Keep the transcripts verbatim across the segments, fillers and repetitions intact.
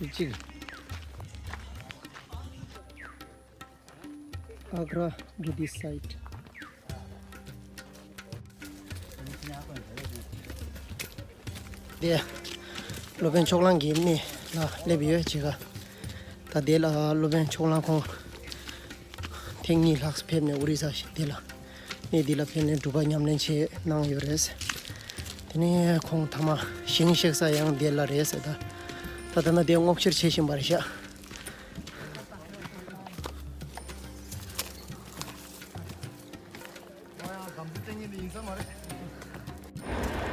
གཅིག Agra Buddhist site. དེ་སློབ་དཔོན་ཕྱོགས་གླང་གི་གནས་ལ་སླེབས་ཡོད་ཅེས་ག་ད་དེ་ལ་སློབ་དཔོན་ཕྱོགས་གླང་ཁོང་ཐེངས་གཉིས་ལྷག་ཕེབས་ནས་ཨོ་རི་ས་ཞིག་དེ་ལ་གནས་འདི་ལ་ཕེབས་ནས་སྒྲུབ་པ་ཉམས་ལེན་བྱས་གནང་ཡོད་རེད། དེ་ནས་ཁོང་ཐ་མ་ཞིང་གཤེགས་ས་ཡང་དེ་ལ་རེད་ཟེར། ད་ད་ལྟ་ན་དེ་སྔོག་བཤེར་བྱེད་བཞིན་པ་རེད་ཤག་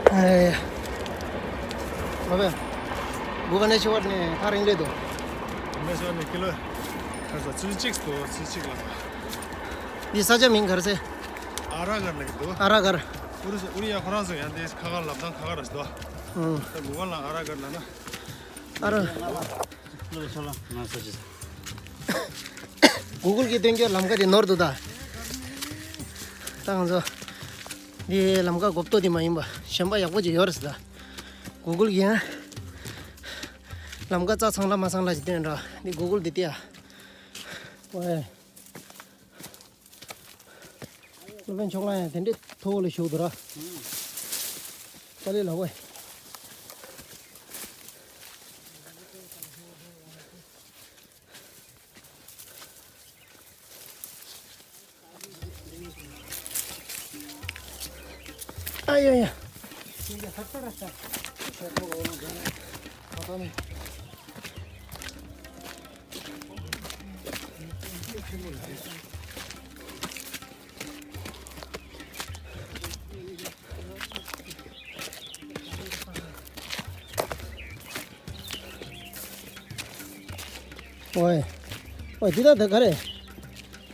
ཨེ། ལོ་བས། གུ་ག་ནས་ཆེ་བར་ནས་ཐག་རིང་རེད་དོ། གུ་ག་ནས་ཆེ་བར་ནས་ཀི་ལོ། ཁ་ས་ཚིལ་གཅིག་ཏུ་ཚིལ་གཅིག་ལ། འདི་ས་ཆ་མིང་ག་རེ་ཟེར། ཨ་ར་གར་ལ་གི་འདུག་ཨ་ར་གར། ཨུ་རུ་སུ་ཨུ་རི་ཡ་ཁོ་རང་ཚོ་ཡང་དེ་ཁ་ཁ་ལབ་སྟངས་ཁ་ཁ་ར་ཞིག་འདུག་ཨང་། ད་གུ་ག་ལ་ཨ་ར་གར་ལ་ན། ཨ་ར། ལོ་ཆ་ལ་ང་ས་ཅི། གུ་གུལ་གྱིས་སྟོན་རྒྱུ་ལམ་ཁ་དེ་ནོར་འདུག་ད། ད་ང་ཚོ། འདི་ལམ་ཁ་གོ་ཏོ་དེ་མ་ཡིན་པ་གཞན་པ་ཡག་པོ་ཅིག་ཡོད་རེད་ཟེར་ད། གུ་གུལ་གྱིས་ཡང་། ལམ་ཁ་རྩ་ཚང་ལ་མ་ཚང་ལ་ཅིག་སྟོན་ར། འདི་གུ་གུལ་འདི་ལྟ་ཡ། ཝེ། སློབ་དཔོན་ཕྱོགས་གླང་ཡང་དེ་འདྲའི་མཐོ་བོ་ལ་བཞུགས་འདུག་ར། ཨ་ལས་ལ་ཝེ། ཨ་ཡ་ཡ། ཨོའི། ཨོའི་འདི་ད་ད་ག་རེ།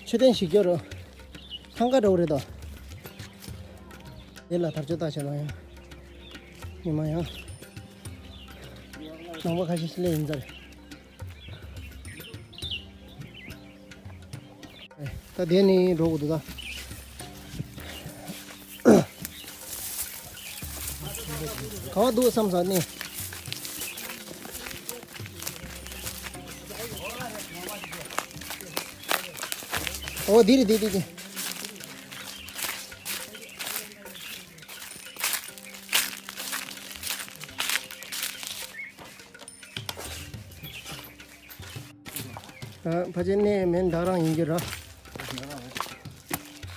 མཆོད་རྟེན་ཞིག་སྐྱོར་རོ། ཐང་ག་འདྲ་བོ་རེད་དོ། དེ་ལ་དར་ལྕོག་བཏགས་བྱས་ལ་ཡང་། ཉི་མ་ཡང་། ནང་པ་ཁ་ཤས་ཤིག་སླེབས་ཡིན་ཚར། ད་དེ་ནས་འགྲོ་དགོས་འདུག་ད། ག་བ་འདུག་བསམ་ས་ནས། ཨོ་འདི་རེད་འདི་འདི་འདི། ཨ། ཕལ་ཆེར་གནས་མིང་བདག་རང་ཡིན་རྒྱུ་ར།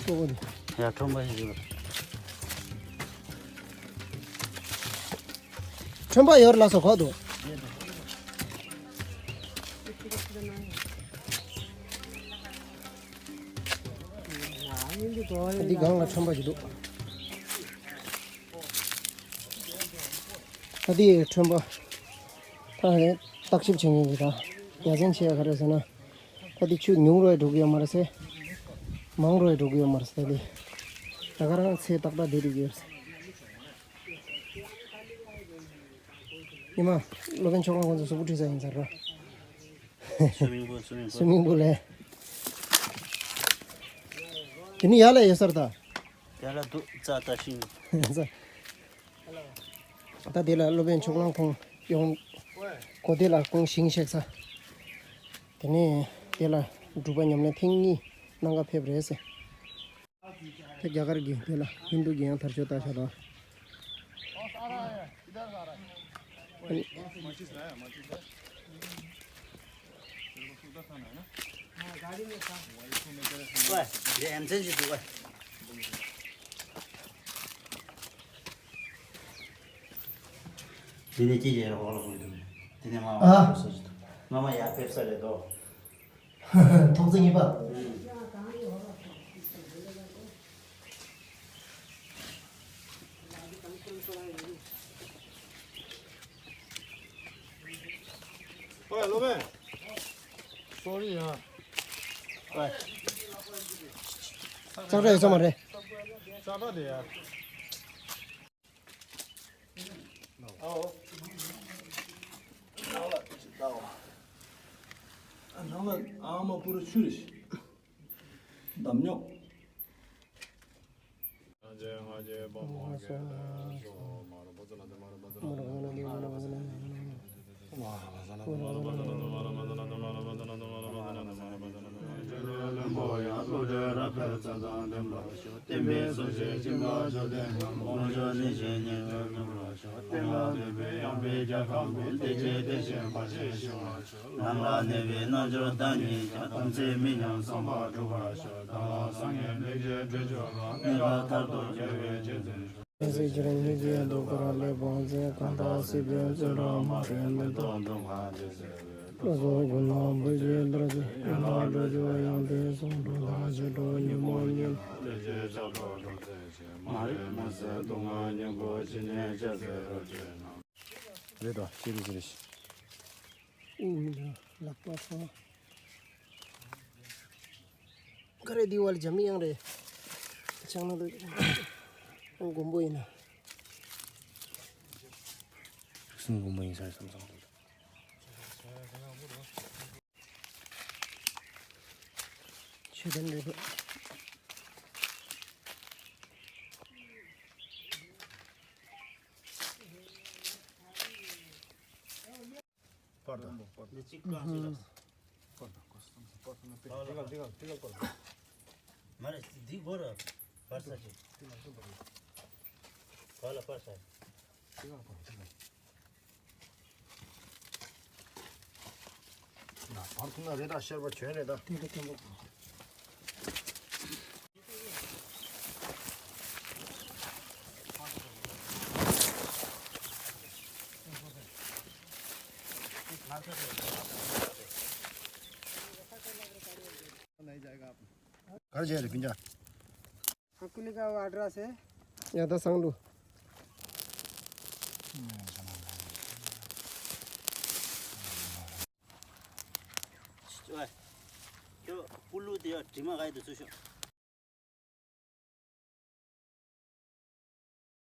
ལྟོ་གོ་འདི། ཡ་ཁྲོན་པ་ཞིག་ཡོད། ཁྲོན་པ་ཡོད་ལ་སོ་གོ་འདུག་འདི་སྒང་ལ་ཁྲོན་པ་ཞིག་འདུག་ད་འདི་ཁྲོན་པ། ད་ནི་བརྟག་ཞིབ་བྱེད་མཁན་གྱི་དང་རྒྱ་ཟན་བྱེད་ཡ་ག་རེ་ཟེར་ན། ད་འདི་ཆུ་ཉུང་རུ་འགྲོ་གི་ཡོད་མ་རེད་ཟེར། མང་རུ་འགྲོ་གི་ཡོད་མ་རེད་ཟེར། ད་འདི་ད་ག་རང་ཚེ་ཏག་ཏག་བསྡད་འགྲོ་གི་ཡོད་ཟེར། ཉི་མ། སློབ་དཔོན་ཕྱོགས་གླང་ཁོང་ཚོ་གཟུགས་པོ་འཁྲུད་ས་ཡིན་ཟེར་རོ། སུ་མིང་པོ་སུ་མིང་པོ། སུ་མིང་པོ་ལས། དེ་ནི་ཡར་ལ་ཡོད་ས་རེད་ད། ཡར་ལ་འདུག་རྩ་ལྟ་ཤིང་། ད་དེ་ལ་སློབ་དཔོན་ཕྱོགས་གླང་ཁོང་ཡོང་། གོ་དེ་ལ་ཁོང་ཞིང་གཤེགས་ས། དེ་ནས་དེ་ལ་སྒྲུབ་པ་ཉམས་ལེན་ཐེངས་གཉིས་གནང་ག་ཕེབས་རེད་ཟེར། དེ་རྒྱ་གར་གྱི་དེ་ལ་ཧིན་རྡུ་གི་ཡང་དར་ལྕོག་བཏགས་ཤག་དང་། ཨོའི། འདི་ཡ་མཚན་ཞིག་འདུག་ཨོའི། འདི་ནས་སྐྱེས་ཀྱི་རོགས་ལ་ཧུར་འདུག་འདི་ནས་མ་ཨ། མ་སོ་ཞིག་འདུག་མ་མ་ཡར་ཕེབས་ས་རེད་དོ། ཐོག་བརྩེགས་གཉིས་པ། ཨོའི་སློབ་དཔོན། སོ་རི་ཡ། ཨོའི། ལྕགས་དྲ་ཡོད་ས་མ་རེད། ལྕགས་དྲ་དེ་ཡ། ཨའོ། ནང་ལ་ཅིག་ལྟ་འོ། ནང་ལ་ཨ་མ་པུ་རུ་ཆུ་རེད། འདམ་རྙོག་བརྩེ་དང་ལྡན་པར་ཤོག་བསྟན་པའི་སྲོག་ཆགས་ཁྱིམ་བདག་ཇོ་བདེ་ཁམས། དབང་ཕྱུག་བདེ་ཆེན་ཉེར་སྦྱོར་འགྲུབ་པར་ཤོག་བསྟན་ལ་འདུད་པའི་ཡང་པའི་རྒྱལ་ཁམས་ཀུན། བདེ་སྐྱིད་བདེ་ཞིང་བར་ཆད་ཞི་བར་ཤོག་ལམ་ལ་གནས་པའི་རྣལ་འབྱོར་བདག་ཉིད་ཀྱང་། དམ་ཚིག་མི་ཉམས་བསམ་པ་འགྲུབ་པར་ཤོག་བདག་ལ་སངས་རྒྱས་ལེགས་སྤྱད་སྤྲུལ་བཅོས་ལ། གནས་སྐབས་མཐར་ཐུག་རྒྱལ་བའི་རྗེས་འཛིན་ཤོག་སེམས་ཅན་སྙིང་རྗེའི་གདུགས་དཀར་ལས་དབང་བཙན། གང་དག་སྲིད་པའི་བཙོན་རར་མ་རེག་མེ་ཏོག་ལྡུམ་ར་འདི་ཟེར་བའི། བློ་སོགས་ཀུན་ལ་འབུལ་ཞིང་བདག་གི་ཡན་ལག་འགྲོ་རྒྱུ་ཡང་དེ་གསུངས། འགྲོ་དང་བྱེད་འགྲོ་ཉོན་མོངས་ཉོན། ལས་ཀྱི་ཆགས་སྒོ་སྒྲོལ་མཛད་ཅིང་། མ་རིག་མུན་སེལ་སྡུག་བསྔལ་སྙིང་པོ་ཇི་སྙེད་ཅི་ཟེར་བ་བརྗོད་ན། རེད་དོ། ཅི་རེད་ཅི་རེད། ཨུ་མི་འདྲ་ལག་པ་ཕོ། ཁ་རེ་འདི་བ་ལ་འཇམ་ཡང་རེད། ཆང་ན་དུ་མགོན་པོ་ཡིན་ན། སུན་མགོན་པོ་ཡིན་ས་བསམ་བསམ་འདུག་ཆོས་ལྡན་རེད་པས། པར་དང་། འདི་གཅིག་བཀག་ཅིག་ལ། པར་དང་། འདི་ག་འདི་ག་འདི་ག་པར། མ་རེད། འདི་སྒོ་ར་པར་ས་ཅིག་ག་ལ་པར་ས། འདི་ག་པར་འདི་ག་ན་བར་དུ་ན་རེ་ད་ཤར་བ་བྱོན་རེ་ད། དེ་འདྲ་སྐྱོན་པོ། घर जाए रे पिंजा। अंकुली का वो एड्रेस है। यादव संगलू। ཁྱོད་ཀུ་ལུ་དེ་ཡ་དྲི་མ་ག་ཡི་དུ་ཚུ་ཤོག